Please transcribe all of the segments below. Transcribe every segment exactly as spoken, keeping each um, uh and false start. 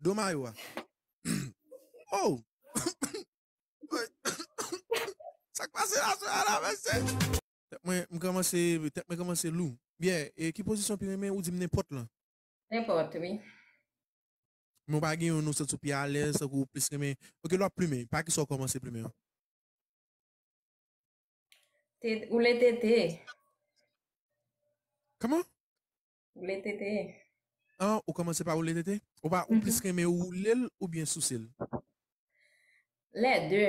Do mayo a. Oh! Sa k pase la, sou la, mesye? Tèt mwen, m kòmanse, tèt mwen kòmanse lou. Byè, e ki pozisyon pi renmen ou di m nenpòt lan? Nenpòt, wi. Men w pa gen youn ou santi w pi alèz, tankou w plis renmen. Ok, lè w ap plimen, pa ki sa w kòmanse plimen an? Te, woule tete. Kòman? Woule tete. An, ou kòmanse pa woule tete? Ou pa, ou plis renmen woule l oubyen souse l? Lè de.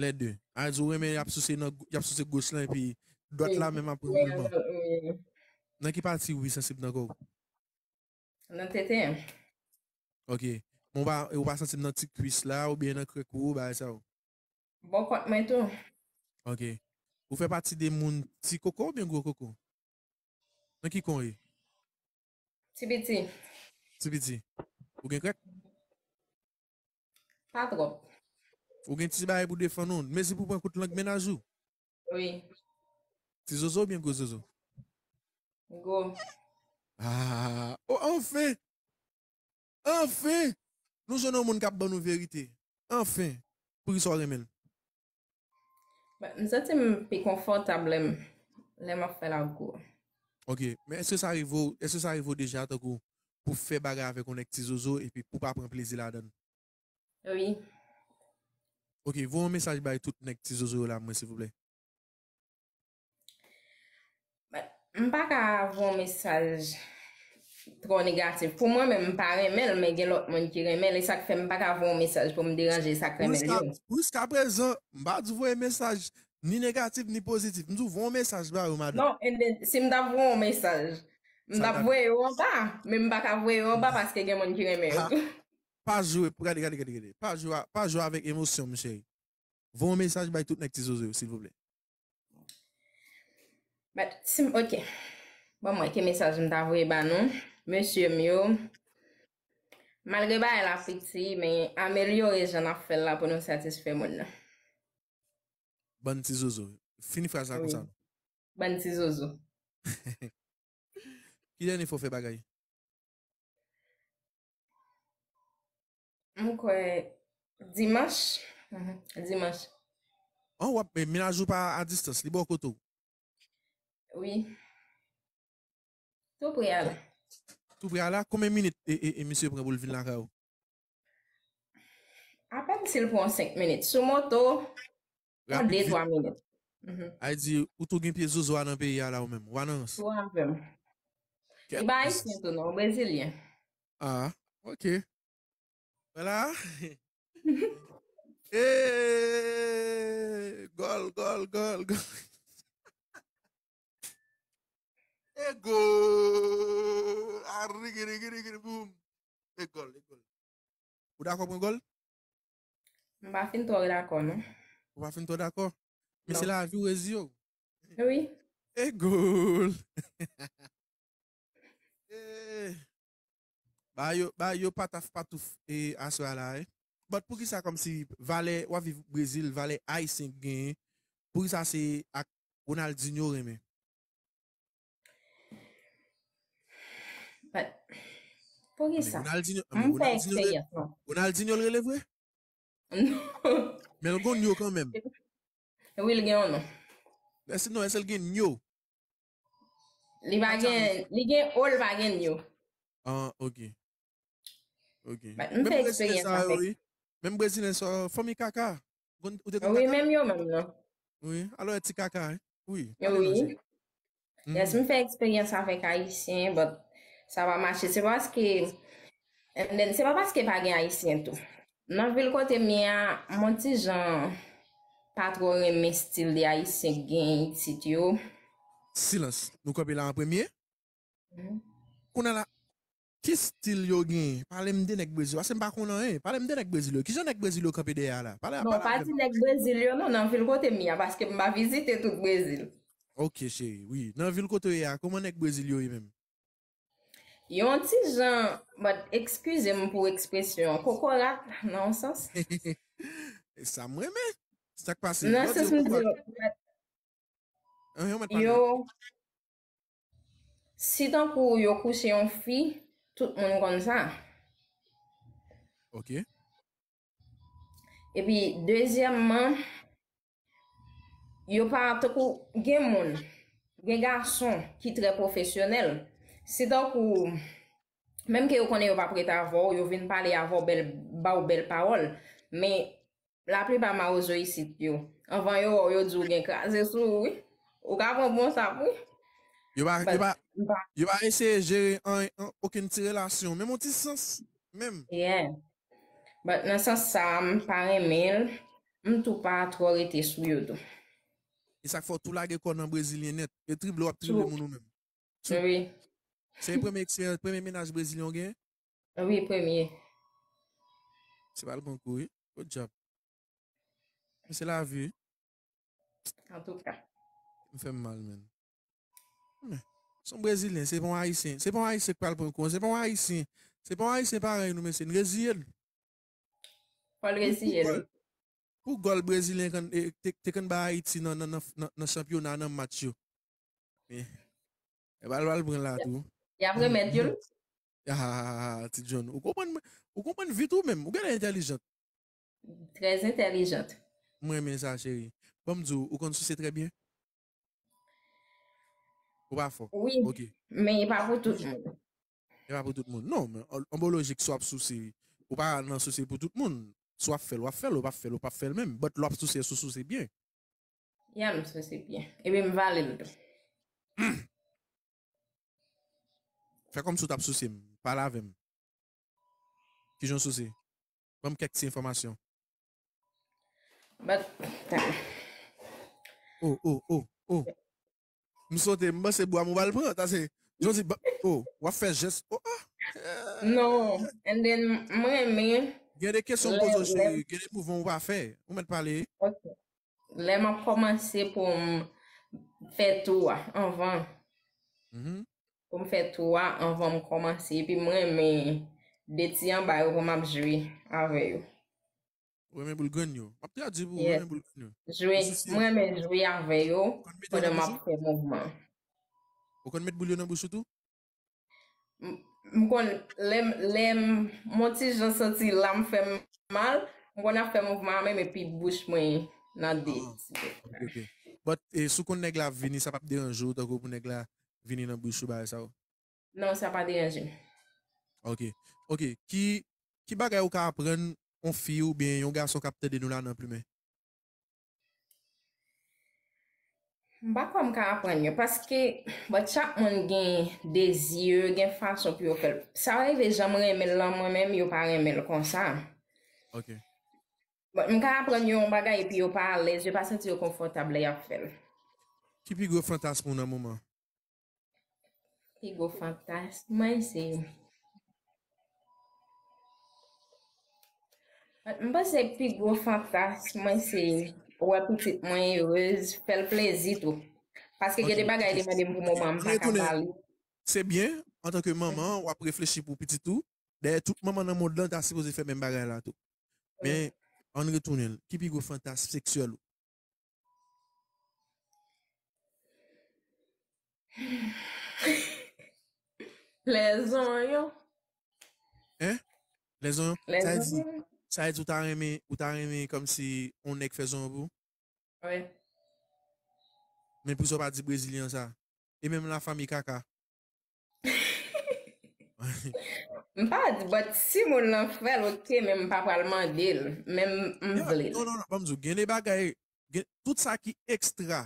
Lè de. A di ou renmen y ap souse nan, y ap souse goch lan epi dwat la menm ap pran woulman. Nan ki pati ou pi sansib nan kò w? Nan tete. Ok. Men w pa, ou pa santi l nan ti kwis la oubyen nan krèk ou, bagay sa yo? Bò kont mwen tou. Ok. Ou fè pati de moun ti koko oubyen gwo koko? Nan ki kwen w ye? Ti piti. Ti piti. Ou gen krèk? Pa twòp. Ou gen ti bagay pou defann ou. Mezi pou pran kout lang mennaj ou? Wi. Ti zozo oubyen gwo zozo? Gwo. Ah, oh, anfen! Anfen! Nou jwenn yon moun k ap ban nou verite. Anfen! Poukisa w renmen l? But, m santi m pi konfòtab lè m, lè m ap fè l ak gwo. Ok, men èske sa rive w, èske sa rive w deja tankou pou fè bagay avèk yon nèg ti zozo epi pou pa pran plezi ladan l? Wi. Ok, voye yon mesaj bay tout nèg ti zozo yo la mwen silvouplè. But, m pa ka voye yon mesaj twò negatif. Pou mwen menm, m pa renmen l, men gen lòt moun ki renmen l, e sa k fè m pa ka voye yon mesaj pou m deranje sa k renmen l yo. Jiska prezan, m pa di voye mesaj ni negatif ni pozitif. M di w voye yon mesaj ba yo, madanm. Non, and then, si m t ap voye yon mesaj, m t ap voye yo anba, men m pa ka voye yo anba paske gen moun ki renmen yo tou. Pa jwe, gade, gade, gade, gade. Pa jwe, pa jwe avèk emosyon m, cheri. Voye yon mesaj bay tout nèg ti zozo yo, silvouplè. But, si m, ok. Ban m wè ki mesaj m ta voye ba nou. Mesye m yo, malgre bagay la piti, men amelyore jan n ap fè l la pou nou satisfè moun nan. Bann ti zozo. Fini fraz la konsa non. Bann ti zozo. Ki dènye fwa w fè bagay? M kwè dimanch. Mhm, dimanch. An, w ap, men mennaj ou pa a distans, li bò kote w? Wi. Tou pre a la. Tou pre a la? Konbyen minit e, e, e misye pran pou l vin lakay ou? Apèn si l pran senk minit. Sou moto, pran de, twa minit. Mhm. A di, ou tou gen pye zozo a nan peyi a la ou menm. Ou pa nan rans. Ou avè m. Li pa ayisyen tou non, brezilyen. Ah, ok. Vwala. Eh, gòl, gòl, gòl, gòl. E gòl. Arigirigirigiri boum. E gòl, e gòl. Ou dakò pran gòl? M pa fin twò dakò non. Ou pa fin twò dakò? Men se lavi w rezi yo. Wi. E gòl. Eh. Ba yo, ba yo pataf patouf e aswè a la, eh. But poukisa kòmsi valè, w ap viv Brezil, valè ayisyen k genyen, poukisa se ak Ronaldinho w renmen? But, poukisa? Ronaldinho, m fè eksperyans non. Ronaldinho l rele vre? Non. Men l gon nyo kanmenm. Wi, l gen yon non. Èske non, èske l gen nyo? Li pa gen, li gen o, li pa gen nyo. Ah, ok. Ok. M fè eksperyans avèk. Menm brezilyen sa, fanmi kaka. Ou te konn kaka? Wi, menm yo menm non. Wi, alò ti kaka, wi. Wi. Yes, m fè eksperyans avèk ayisyen, but sa pa mache. Se paske, and then, se pa paske pa gen ayisyen tou. Nan vil kote m ye a, m on ti jan pa twò renmen stil de ayisyen k gen isit yo. Silans. Nou kanpe la an premye. Kounye a la, ki stil yo genyen? Pale m de nèg Brezil yo, paske m pa konn anyen. Pale m de nèg Brezil yo. Kijan nèg Brezil yo kanpe dèyè a la? Pale, non, pale pa avè m. Di nèg Brezil yo non, nan vil kote m ye a, paske m pa vizite tout Brezil. Ok, cheri, wi. Nan vil kote w ye a, kòman nèg Brezil yo ye menm? Yon ti jan, but eskize m pou ekspresyon an, kokorat, nan yon sans. E sa m renmen. Sa k pase? Nan sans m di, yo, si tankou yo kouche yon fi, tout moun konn sa. Ok. Epi, dezyèmman, yo pa tankou gen moun, gen gason ki trè pwofesyonèl. Se tankou, menm ke yo konnen yo p ap ret avè w, yo vin pale avè w, bèl, ba w bèl pawòl, men laplipa mawozo isit yo, anvan yo wè w, yo di w gen kraze sou ou, wi. Ou ka pran bon sap, wi. Yo pa, yo pa, yo pa eseye jere an, an, okenn ti relasyon, menm yon ti sans, menm. Yeah. But nan sans sa a, m pa renmen l, m tou pa twò rete sou yo tou. E sa k fè w tou lage kò nan brezilyen nèt. E trible w ap trible moun ou menm. Wi. Se premye eksperyans, premye mennaj brezilyen w gen? Wi, premye. Se pa l konkou, wi. Good job. Men se lavi, wi. Antouka. M fè m mal, menn. Men, se yon brezilyen, se pa yon ayisyen. Se pa yon ayisyen k pral pran kou an. Se pa yon ayisyen. Se pa yon ayisyen parèy nou, mesye. N reziye n. Fò l reziye l. Pou gòl brezilyen te, te konn bay Ayiti nan, nan, nan, nan, nan chanpyona, nan match yo. Men, e pa l, pa l pran la tou. Y ap remèt yo l. Ah, ti John, ou konprann, ou konprann vit ou menm. Ou genlè entèlijant. Trè entèlijant. Mwen renmen sa, cheri. Ban m di w, ou konn souse trè byen? Ou pa fò? Wi, men e pa pou tout moun. E pa pou tout moun. Non, men an, an bon lojik, si w ap souse, ou pa nan souse pou tout moun. Si w ap fè l, w ap fè l, ou p ap fè l, ou p ap fè l menm. But lè w ap souse, èske w souse byen? Ya, m souse byen. Epi m vale l tou. Fè kòmsi w t ap souse m. Pale avè m. Kijan w souse? Ban m kèk ti enfòmasyon. But, oh, oh, oh, oh. M sote, m panse bwa m ou pral pran. Sa se, jan w di, oh, w ap fè jès. Oh, ah. Non, and then, m renmen. Gen de kesyon m poze w, cheri, gen de mouvman ou pa fè. Ou mèt pale. Ok. Lè m ap kòmanse pou m fè tou a, anvan. Mhm. Pou m fè tou a, anvan m kòmanse. Epi m renmen de ti anba yo pou m ap jwe avè yo. Ou renmen boul grenn yo. M ap tradui pou ou, ou renmen boul grenn yo. Jwe, m renmen jwe avè yo pandan m ap fè mouvman. Ou konn met boul yo nan bouch ou tou? M, m konn, lè m, lè m, m on ti jan santi la m fè m mal, m konn ap fè mouvman an menm epi bouch mwen nan de ti bèk. Ok, ok. But, e, si w konn nèg la ap vini, sa p ap deranje w tankou pou nèg la vini nan bouch ou, bagay sa yo? Non, sa pa deranje m. Ok. Ok. Ki, ki bagay ou ka aprann yon fi oubyen yon gason k ap tande nou la nan plimen? M pa kwè m ka aprann yo, paske, but, chak moun gen dezi yo, gen fason pou yo fè l. Sa rive jan m renmen l lan, mwen menm, yo pa renmen l konsa. Ok. But, m ka aprann yo yon bagay epi yo pa alèz, yo pa santi yo konfòtab lè y ap fè l. Ki pi gwo fantasm ou nan moman? Pi gwo fantasm mwen se, m panse pi gwo fantasm mwen se wè pitit mwen erez, fè l plezi tou. Paske gen de bagay li mande m pou moman, m pa ka ba li. Se byen, antanke manman, w ap reflechi pou pitit ou. Dayè, tout manman nan mond lan ta sipoze fè menm bagay la tou. Men, ann retounen l. Ki pi gwo fantasm seksyèl ou? Lè zonyon. Hein? Lè zonyon? Sa vle di, sa vle di ou ta renmen, ou ta renmen kòmsi on nèg fè zonyon pou ou? Wi. Men poukisa w pa di brezilyen sa? E menm lafanmi kaka? M pa di, but si moun lan fè l, ok, men m pa pral mande l, men m, m vle l. Non, non, non, ban m di w, gen de bagay, gen, tout sa ki ekstra,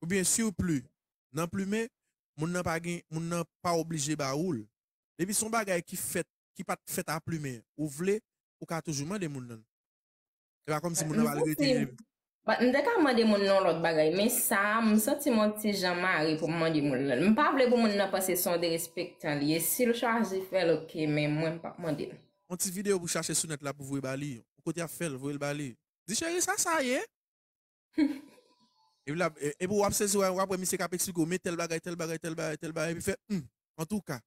oubyen sipli, nan plimen, moun nan pa gen, moun nan pa oblije ba ou l. Depi se yon bagay ki fèt, ki pa t fèt a plimen, ou vle, ou ka toujou mande moun nan. E pa kòmsi moun nan pral rete. But m te ka mande moun nan yon lòt bagay, men sa a, m santi m yon ti jan mare pou m mande moun nan. M pa vle pou moun nan panse se yon derespektan li ye. Si l chwazi fè l, ok, men mwen, m p ap mande l. Yon ti videyo pou chache sou nèt la pou voye ba li. Yon kote y ap fè l, voye l ba li. Di, cheri, sa sa ye? Epi la, e, epi w ap sezi, w ap wè misye k ap eksplike w, men tèl bagay, tèl bagay, tèl bagay, tèl bagay, epi fè, hmm, antouka.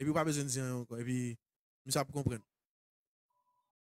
Epi w pa bezwen di anyen ankò. Epi misye ap konprann.